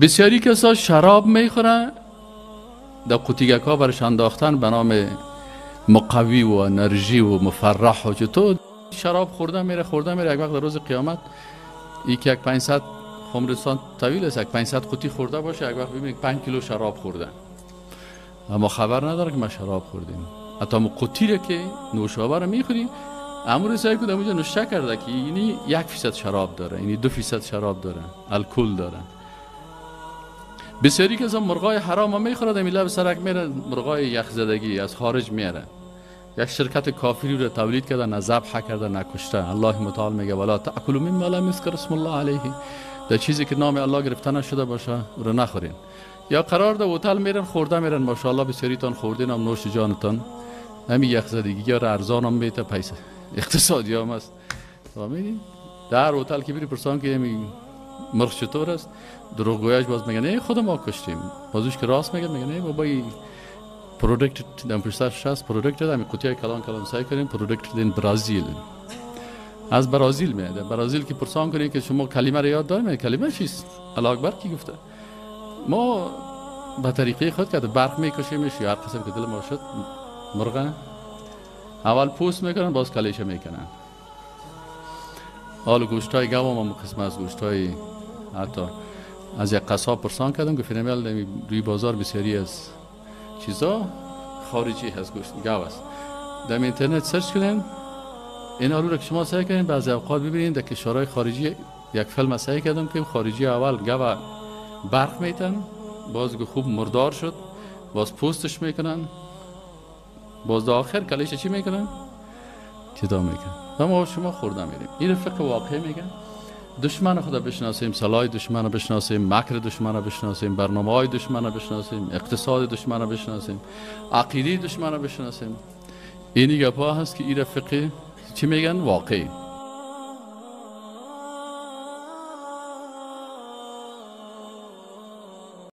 بسیاری کسا شراب میخورن، در قوطیگک ها برش انداختن به نام مقوی و انرژی و مفرح و چطور شراب خورده میره خورده میره. یک وقت در روز قیامت یک 500 خمرستان طویل است، یک 500 قوطی خورده باشه، یک وقت ببینید 5 کیلو شراب خورده، اما خبر نداره که ما شراب خوردیم. حتی ما قوطی رو که نوشابه رو میخوریم، امور سعی کنه اونجا نوشته کرده که اینی 1% شراب داره، اینی 2% شراب داره، الکل داره. بسیاری که از مرغای حرام میخورد، میله به سرک میره، مرغای یخزدگی از خارج میاره. یک شرکت کافری رو تولید کرده، نه ذبح کرده نه کشته. الله متعال میگه ولا تاکلوا مما لم یذکر اسم الله علیه، در چیزی که نام الله گرفته نشده باشه رو نخورین. یا قرار ده هتل میرن خورده میرن، ماشاءالله بسیاریتان خوردین هم نوش جانتان. همین یخزدگی یا ارزان هم میته، پیسه اقتصادی هم است. فهمیدی؟ در هتل که بری پرسان که همین مرغ چطور است، دروغگویاش باز میگه نه خود ما کشتیم، بازوش که راست میگه، میگه نه بابا این product دم پشتش هست، product همین قوطی کلان کلان سعی کنیم product in Brazil، از برازیل میاد. برازیل که پرسان کنیم که شما کلمه رو یاد داریم، کلمه چیست؟ الله اکبر کی گفته؟ ما به طریقه خود که برق میکشیمش یا هر قسم که دل ما شد، مرغ اول پوست میکنن باز کلیشه میکنن. حال گوشتای گاو هم قسم از گوشتای، حتی از یک قصاب پرسان کردم که فینمیل روی بازار بسیاری از چیزا خارجی هست، گوشت گاو است. در اینترنت search کنین این رو که شما سعی کنین بعضی اوقات ببینین در کشورهای خارجی. یک فیلم سعی کردم که خارجی اول گاو برق میتن، باز خوب مردار شد، باز پوستش میکنن، باز در آخر کلیش چی میکنن؟ جدا میکنن و ما شما خورده میریم. این فقه واقعی میگن دشمن خدا بشناسیم، سلاح دشمن رو بشناسیم، مکر دشمن رو بشناسیم، برنامه های دشمن رو بشناسیم، اقتصاد دشمن رو بشناسیم، عقیده دشمن رو بشناسیم. اینی گپا هست که این فقه چی میگن؟ واقعی.